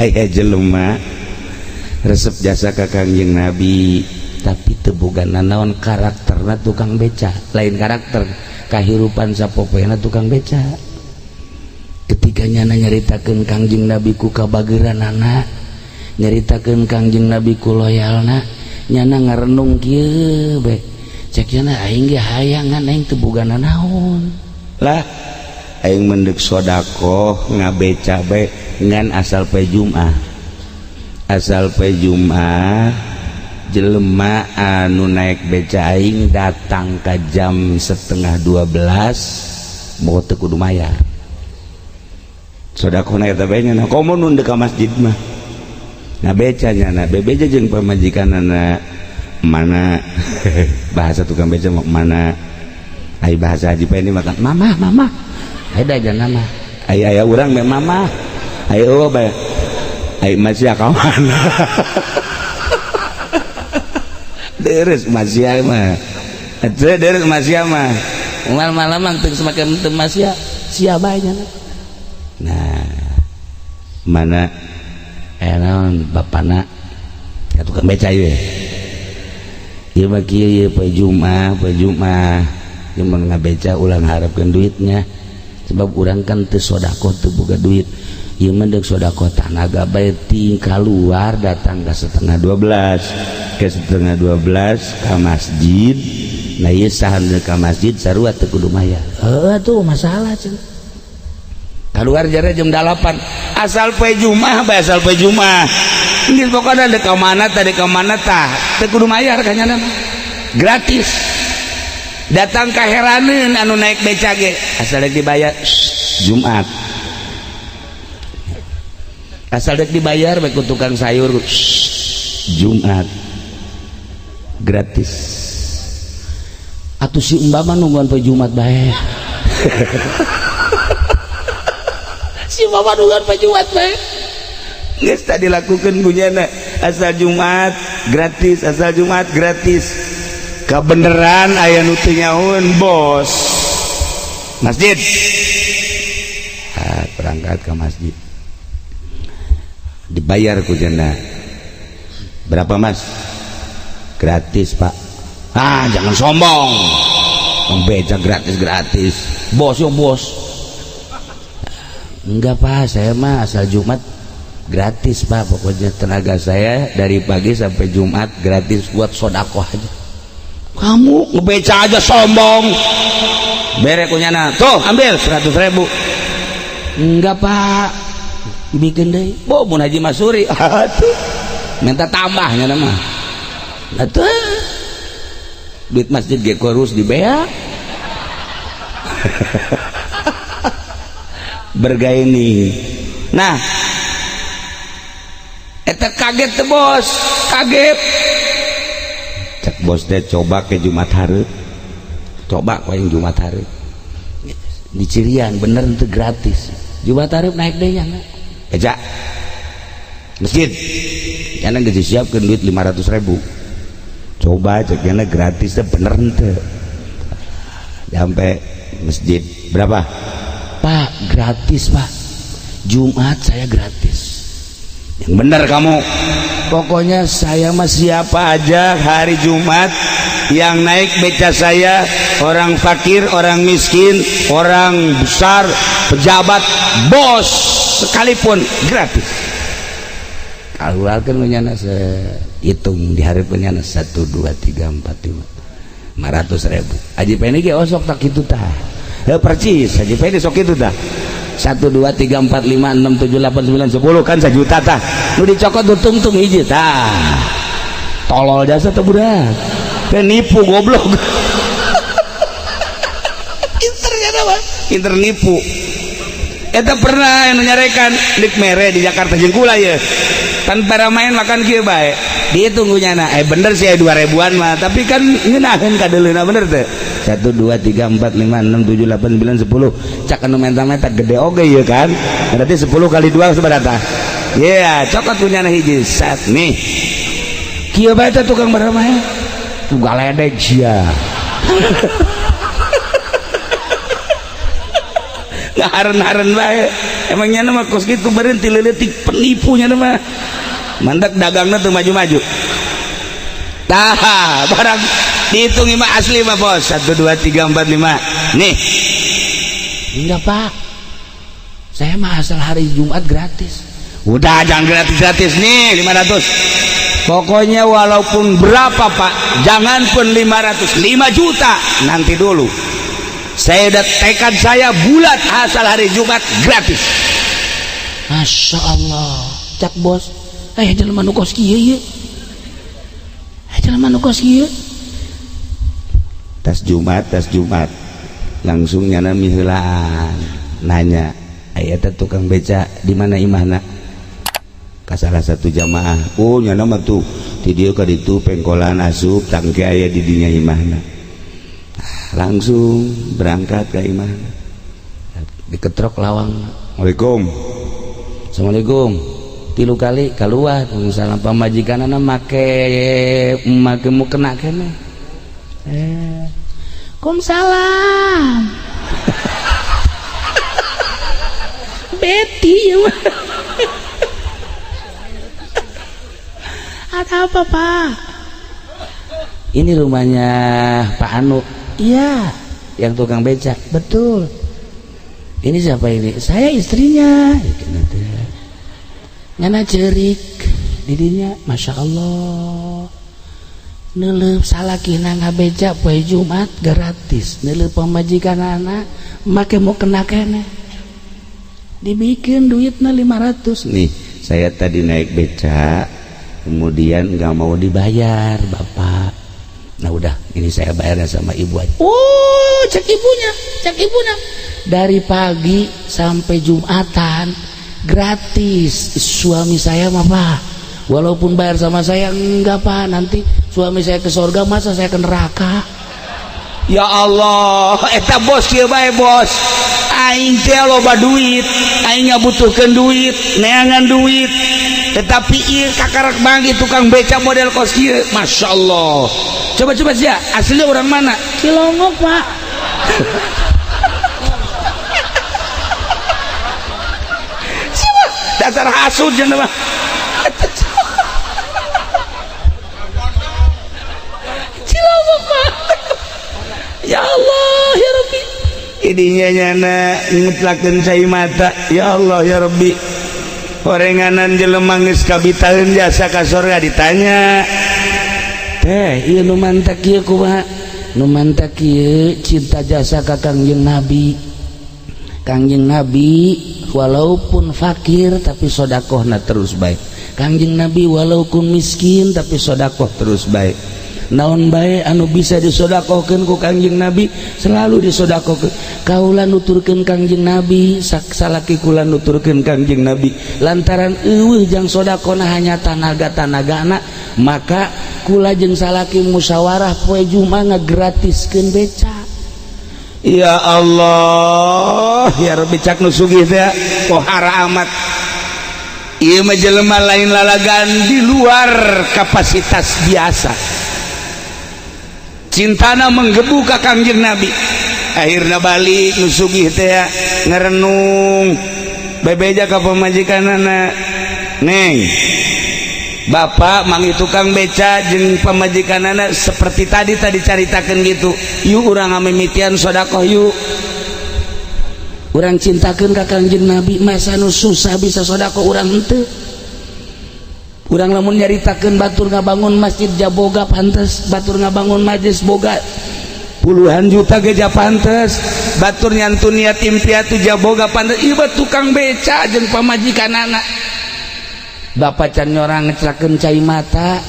Aya jelema resep jasa ka Kangjeng Nabi tapi teu boga nanaon, karakterna tukang beca, lain karakter, kahirupan sapopoena tukang beca. Ketika nyana nyaritakeun Kangjeng Nabi ku kabageranana, nyaritakeun Kangjeng Nabi ku loyalna, nyana ngarenung kieu be, cek nyana, aing ge hayang ngan aing teu boga nanaon lah, aing mendek sodakoh ngabeca bae ngan asal pe Jumat, asal pe Jumat jelema anu naik beca aing datang ke jam 11.30 mau teu kudu mayar sodakoh na eta bae. Nya komo nu ka masjid mah ngabeca, nyana bebeja jeung pamajikanana mana, bahasa tukang beca mah mana, ai bahasa Haji Pendi makan mama mama, ai da nama ai aya urang me mama, ai eueuh bae, ai masih ka mana deres masih mah, teu deres masih mah malam-malam teu semakin teu masih sia bae nya. Nah, mana aya naon bapana ka tukang beca ieu, ieu mah kieu ieu, poe Jumat, poe Jumat ieu mah ngabeca ulah ngaharepkeun duitnya, sebab urang kan teu sodakoh teu boga duit. Ieu mah deuk sodakoh tanaga bae, ting keluar datang ke 11.30, ke 11.30 ka masjid. Nah, ieu saha nu ka masjid sarua teu kudu mayar. Heuh tuh masalah cenah keluar jare jam 8 asal poe Jumat bae, asal poe Jumat geus pokona deuk ka mana tah, deuk ka mana tah teu kudu mayar ka nyana mah, gratis. Datang ka heraneun anu naik beca ge, asal deuk dibayar. Shh, Jumat asal dek dibayar bae ku tukang sayur. Shh, Jumat gratis. Atuh si Mbak mah nungguan poe Jumat bae, si Mbak mah nungguan poe Jumat bae. Geus tadi lakukeun kunyana asal Jumat gratis, asal Jumat gratis. Kebeneran aya nu teu nyaun bos masjid. Ah, berangkat ke masjid dibayar ku janda. Berapa, Mas? Gratis, Pak. Ah, jangan sombong, beca gratis gratis, bos yo bos. Enggak, Pak, saya mah asal Jumat gratis, Pak. Pokoknya tenaga saya dari pagi sampai Jumat gratis buat sodakoh aja. Kamu ngebeca aja sombong. Bere kunyana tuh, ambil 100.000. Enggak, Pak, bikin deh bo mun Haji Masuri atuh minta tambahnya nama atuh duit masjid ge kurus dibeak bergaini. Nah, eta kaget tuh bos, kaget. Cek bos teh, coba ke Jumat hari, coba kau yang Jumat hari di Cirian bener itu gratis. Jumat hari naik deh ya beca masjid, karena geus disiapkeun duit 500.000, coba cek nyana gratis teh bener henteu. Sampai masjid, berapa, Pak? Gratis, Pak, Jumat saya gratis. Yang bener kamu. Pokoknya saya mah siapa aja hari Jumat yang naik beca saya, orang fakir, orang miskin, orang besar, pejabat, bos sekalipun gratis. Keluarkan menyana, hitung di hari penyana 1 2 3 4 5 500.000. Haji Pendi ge osok tak kitu tah. Ya percis Haji Pendi sok kitu tah. 1 2 3 4 5 6 7 8 9 10 kan 1 juta tah. Nu dicokot nu tungtung hiji tah. Tolol jasa teh budak. Teh nipu goblok. Pinter ya mah. Pinter nipu. Eta pernah anu nyarekan dik mere di Jakarta jeung kula ye. Tanpa main makan kieu bae. Dihitung nyana, bener sih 2.000-an mah, tapi kan ngeunaheun kadeuleuna bener teh. 1 2 3 4 5 6 7 8 9 10. Cak anu menta-menta gede oge ieu kan. Berarti 10 kali 2 sabaraha tah? Iya, cokot punya hiji set nih. Kieu bae teh tukang bermain. Tuh galedeg sia. Ngaharen-haren bae. Emangnya mah kos kitu berhenti leutik penipunya mah. Mantak dagangna teu maju-maju. Tah, barang dihitung mah asli mah bos. 1 2 3 4 5. Nih. Enggak, Pak. Saya mah asal hari Jumat gratis. Udah jangan gratis-gratis nih 500. Pokoknya walaupun berapa Pak, jangan pun 500, 5 juta nanti dulu. Saya udah tekad saya bulat asal hari Jumat gratis. Masya Allah, cak bos, jelema nu kos kieu ieu. Jelema nu kos kieu. Tas Jumat, langsung nyana miheulaan nanya, aya teh tukang beca di mana imahna? Ka salah satu jamaah. Oh nyana mah tuh di dieu ka ditu pengkolan asup tangke aya di dinya imahna. Langsung berangkat ke imahna. Diketrok lawang. Assalamualaikum. Assalamualaikum. 3 kali keluar. Salam pamajikanana make make mukena keneh. Waalaikumsalam. Betty ya mah. Ada apa Pak? Ini rumahnya Pak Anu. Iya, yang tukang becak. Betul. Ini siapa ini? Saya istrinya. Ngana cerik didinya, Masya Allah. Neuleup salakina ngabeca poe Jumat gratis. Neuleup pamajikan anak make mau kena keneh. Dibikin duitna 500. Nih, saya tadi naik becak, kemudian nggak mau dibayar, Bapak. Nah udah, ini saya bayarnya sama ibu aja. Oh, cek ibunya, cek ibunya. Dari pagi sampai Jumatan gratis suami saya mah Pak. Walaupun bayar sama saya enggak Pak, nanti suami saya ke surga masa saya ke neraka. Ya Allah, eta bos kieu bae bos. Aing teh loba duit, aing ngabutuhkeun duit, neangan duit. Tetapi ieu kakarak banggi tukang beca model kos kieu, Masya Allah. Coba-coba sia, asli orang mana? Cilongok Pak. Siapa? Dasar hasud jeung mah. Cilongok Pak. Ya Allah ya Rabbi. Idinya nyana ngutlakeun cai mata. Ya Allah ya Rabbi. Orenganan jelema geus kabitaeun jasa ka surga ditanya. Teh, ieu nu mantak ieu kumaha? Nu mantak ieu cinta jasa ka Kangjeng Nabi. Kangjeng Nabi walaupun fakir tapi sodakohna terus baik. Kangjeng Nabi walaupun miskin tapi sodakoh terus baik. Naon bae anu bisa disodakohkeun ku Kangjeng Nabi selalu disodakohkeun. Kaula nuturkeun Kangjeng Nabi, salaki kula nuturkeun Kangjeng Nabi. Lantaran eueuh jang sodakona hanya tanaga-tanagana, maka kula jeung salaki musyawarah poe Jumat ngagratiskeun beca. Ya Allah, ya Rabbi cak nu sugih teh pohara amat. Ieu mah jelema lain lalagan di luar kapasitas biasa. Cintana menggebu ka Kangjeng Nabi. Akhirna balik nu sugih teh ngerenung bebeja ka pamajikanana. Neng, bapak mangi tukang beca jeung pamajikanana seperti tadi caritakeun gitu. Yuk urang ngamimitian sodakoh yuk. Urang cintakeun ka Kangjeng Nabi, masa nu susah bisa sodakoh urang henteu. Urang lamun nyaritakeun batur ngabangun masjid jaboga pantes, batur ngabangun majlis boga puluhan juta ge pantes, batur nyantun yatim piatu jaboga pantes. Ieu tukang beca jeung pamajikanana. Bapak can nyorang ngeclakeun cai mata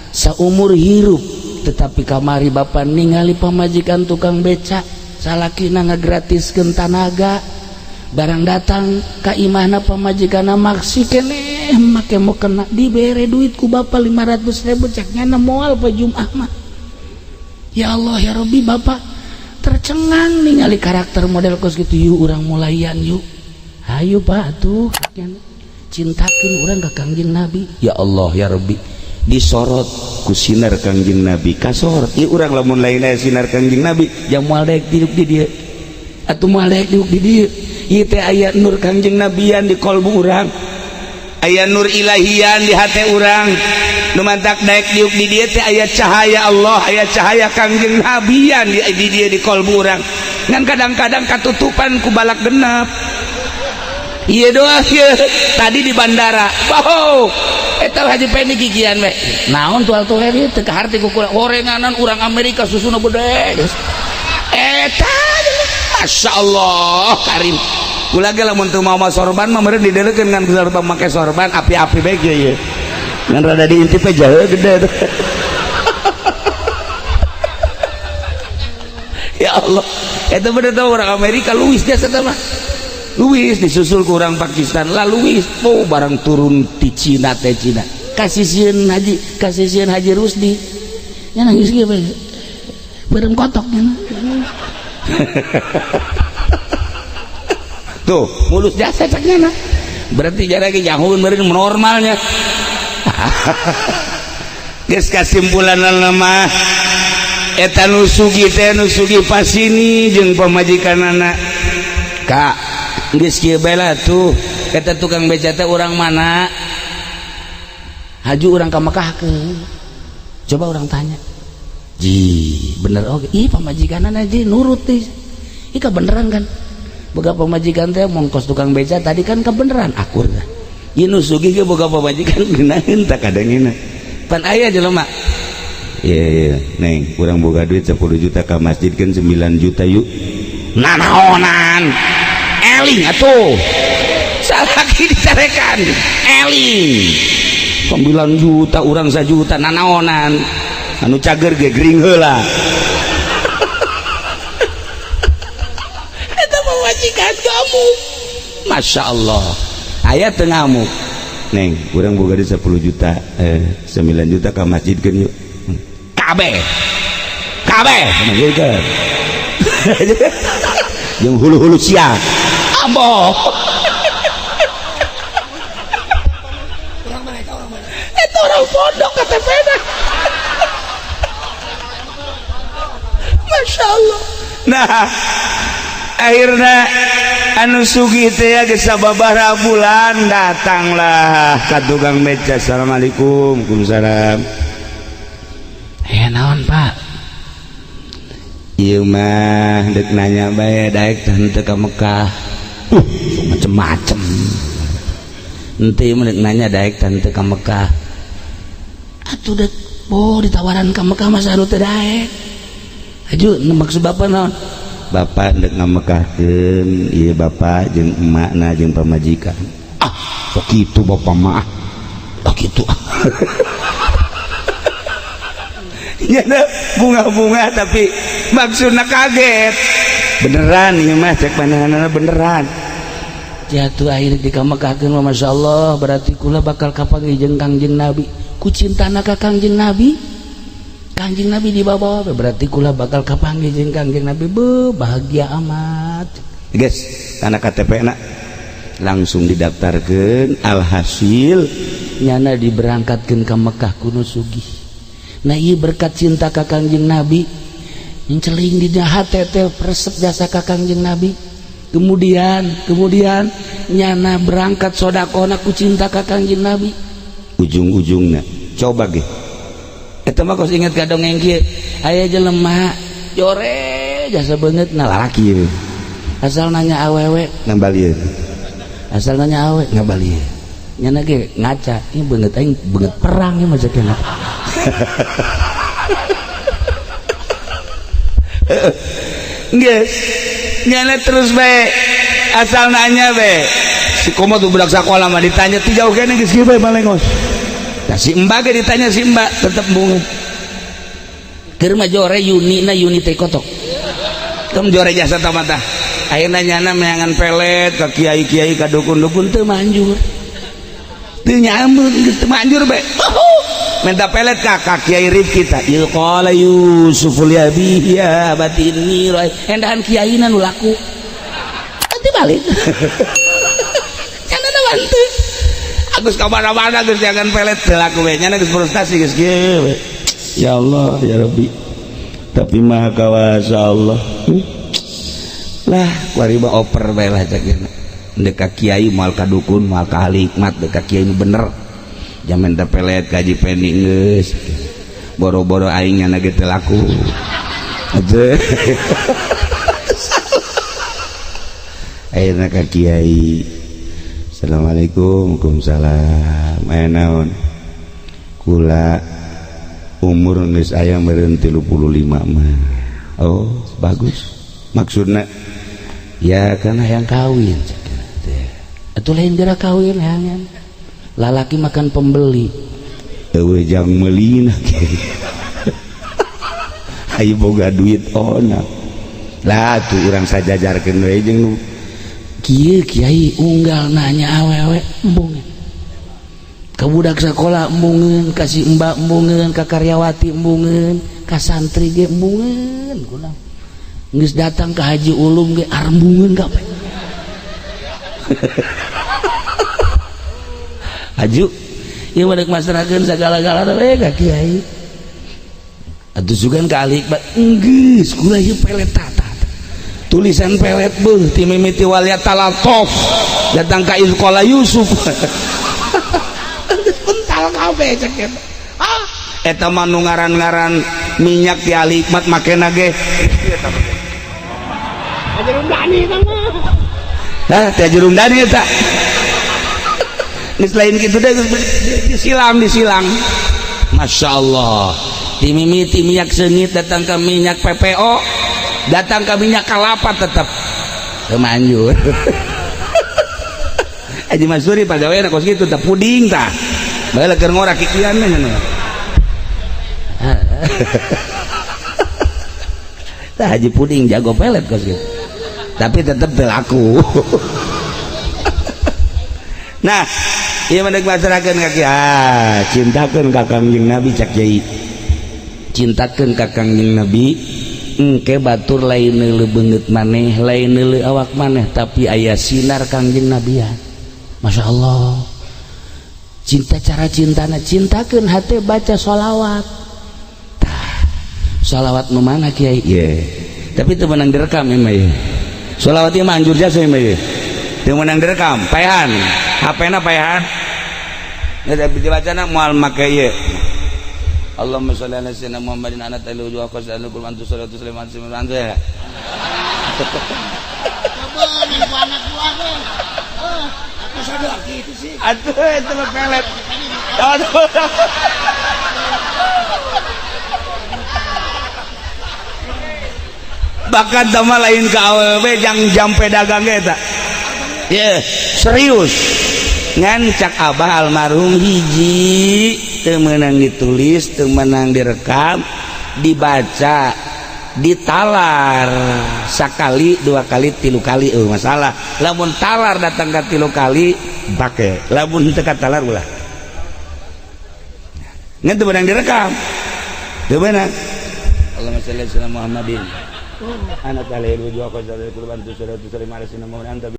saumur hirup, tetapi kamari bapak ningali pamajikan tukang beca salakina ngagratiskeun tanaga. Barang datang ka imahna pamajikanna maksi keneh make mau kena dibere duit ku bapak 500.000 cek nyana moal poe Jumat mah. Ya Allah ya Rabbi, bapak tercengang ningali karakter model kos gitu. Yuk urang mulayan yuk, ayo Pak tuh cintakeun urang ka Kangjeng Nabi. Ya Allah ya Rabbi, disorot ku sinar Kangjeng Nabi kasorot. Ieu urang lamun lain aya sinar Kangjeng Nabi jang moal daek diuk di dieu atuh moal daek diuk di dieu. Ieu teh aya nur Kangjeng Nabian di kolbu urang, aya nur ilahian di hati urang. Nu mantak daek diuk di dieu teh aya cahaya Allah, aya cahaya Kangjeng Nabian di dieu di kolbu urang. Ngan kadang-kadang katutupan ku balak genap. Iya doa ieu tadi di bandara. Wow, eta Haji Pendi gigian we. Naon tual tuher ieu teu kaharti ku kula. Gorenganan urang Amerika susuna gede. Eta Masya Allah Karim. Kula ge lamun teu mawa sorban mah meureun dideulekeun ngan sorban make sorban api-api bae ge ieu. Ngan rada diintip we jahe gede tuh. Ya Allah, eta bener tau orang Amerika Luis jasa mah. Luis disusul ke orang Pakistan lah Luis, oh barang turun di Cina teh Cina. Kasih sieun Haji Rusdi. Nya nangis ge bae. Beureum kotok nya. Tuh, mulus jasa cak nya. Berarti jara ge jahun meureun normalnya. Geus kasimpulanna mah eta nu sugih teh nu sugih pasini jeung pamajikanana. Kak, geus kieu bae lah tuh. Eta tukang beca teh urang mana? Haju urang ka Mekah ke. Coba urang tanya. Ji, bener oge. Ih, pamajikanana ji nurut teh. Ih, kebeneran kan? Boga pamajikan teh mongkos tukang beca tadi kan kebeneran akur teh. Ieu nu sugih ge boga pamajikan geunaheun tak kadangina. Pan aya jelema. Iya, iya, neng, kurang boga duit 10 juta ka masjid kan 9 juta yuk. Nanaonan. Eling atuh. Salaki dicarekan. Eling. 9 juta urang 1 juta nanaonan. Anu cager ge gering heula. Eta pamajikan kamu. Masya Allah. Aya teu ngamuk. Neng, urang boga duit 10 juta, 9 juta ka masjid kan yuk. Kabeh. Kabeh masjidkeun. Jeung hulu-hulu sia. Ambo. Orang mana eta, orang mana? Eta orang pondok KTP-na. Masya Allah. Nah, akhirnya anu sugih teh geus sababaraha bulan datanglah ka tukang beca. Assalamualaikum. Waalaikumsalam. Naon Pak? Ieu mah deuk nanya bae daek teh henteu ka Mekah. Macem-macem. Henteu mah deuk nanya daek teh henteu ka Mekah. Atuh deuk oh ditawaran ka Mekah mah anu teu daek. Haju maksud bapak naon? Bapak deuk ngamekahkeun ieu bapak jeung emakna jeung pamajikan. Ah, sok kitu bapak mah. Ah, kitu. Bunga-bunga tapi maksudnya kaget beneran ieu mah cek pandanganna beneran jatuh akhir di Mekahkeun mah Masya Allah berarti kula bakal kapanggih jeung Kangjeng Nabi ku cintana ka Kangjeng Nabi Kangjeng Nabi dibawa berarti kula bakal kapanggih jeung Kangjeng Nabi be bahagia amat guys anak KTP na langsung didaftarkeun alhasil nyana diberangkatkeun ka Mekah kuno sugih. Nah iya berkat cinta ka Kangjeng Nabi yang celing di hati teh resep jasa ka Kangjeng Nabi kemudian nyana berangkat sodakona ku cinta ka Kangjeng Nabi ujung-ujungna coba ge eta mah kos inget ka dongeng kieu aya jelema jore jasa beungeut na lalaki ieu asal nanya awewe ngabalieun asal nanya awe ngabalieun nyana ge ngaca ieu beungeut aing beungeut perang ieu mah ceuk. Geus nyana terus bae asal nanya bae si komo tuh budak sakola mah ditanya ti jauh kene geus kieu bae malengos. Nah si mbak ge ditanya si mbak tetep bunga. Keur mah jore yuni na yuni teh kotok. Tem jore jasa ta mata. Ayeuna nyana meangan pelet ka kiai-kiai ka dukun-dukun teu manjur. Teu nyambung geus teu manjur bae. Minta pelet ka Kiai Rifki ta. Il qala Yusuf li abihi ya abati inni ra endahan kiaina nu laku. Nanti balik. Nyana bantu. Agus ka mana-mana geus jangan pelet teu laku we. Nyana geus frustasi geus kieu we. Ya Allah ya Rabbi. Tapi maha kawasa Allah. Lah kuari mah oper bae lah cak dek ka kiai moal ka dukun, moal ka ahli hikmat, dek ka kiai nu bener. Jaman teh pelet ka Haji Pendi geus. Boro-boro aing nya ge teu laku. Atuh. Ayeuna ka kiai. Assalamualaikum. Waalaikumsalam. Aya naon? Kula umur geus aya meureun 35 mah. Oh, bagus. Maksudna ya karena yang kawin. Atuh lain geura kawin hayang. Lalaki makan pembeli. Eueuh jang meulina. Ayo boga duit ona. Lah tuh urang sajajarkeun we jeung nu kieu kiai unggal nanya awewe embungeun. Ka budak sekolah embungeun, ka si mbak embungeun, ka karyawati embungeun, ka santri ge embungeun kunaon. Geus datang ka Haji Ulum ge arembungeun kabeh. Haju ieu mah dek masrahkeun sagala-galana we ka kiai. Atuh sugan ka ahli hikmat geus kula ieu pelet tata. Tulisan pelet beuh ti mimiti walia talatof datang ka Izqala Yusuf. Pental kabeh cek eta. Ah, eta mah nu ngaran-ngaran minyak ti ahli hikmat makena ge. Haji Rumdani eta mah. Nah, ti Haji Rumdani eta. Geus lain kitu deh disilang disilang. Masya Allah. Ti mimiti minyak seungit datang ke minyak PPO, datang ke minyak kalapa tetap teu manjur. Haji Mansuri pagawean kos kitu tah puding tah. Bae keur ngorak kikian nya. Tah Haji Puding jago pelet kos kitu. Tapi tetep teu laku. Nah, ieu mah deuk masrahkeun ka kiai. Ah, cintakeun ka Kangjeng Nabi cak kiai. Cintakeun ka Kangjeng Nabi engke batur lain neuleuh beungeut maneh, lain neuleuh awak maneh, tapi aya sinar Kangjeng Nabi ya. Masya Allah. Cinta cara cintana cintakeun hate baca sholawat. Tah, sholawat nu mana kiai? Ye. Tapi teu meunang direkam ieu mah ye. Sholawat ieu mah anjur jasa ieu mah ye. Teu meunang direkam, paehan. HP-na paehan. Geus dibacana moal make ieu. Allahumma sholli ala sayyidina Muhammadin ana ta'ala wa qasal kul antu salatu sallam antu ya. Coba main ku anak gua ge. Eh, aku sadar gitu sih. Atuh itu mah pelet. Aduh. Bahkan tama lain ka awewe jang jampe dagang ge eta. Ye, serius. Ngan cak abah almarhum hiji teu meunang ditulis, teu meunang direkam, dibaca, ditalar sakali, dua kali, tilu kali eueuh masalah. Lamun talar datang ka tilu kali pake, lamun teu katalar ulah. Ngan teu meunang direkam. Teu meunang. Allahumma shalli ala sayyidina Muhammadin. Ana ta'ala wa qasal kullu antu salatu sallam ala sayyidina Muhammadin.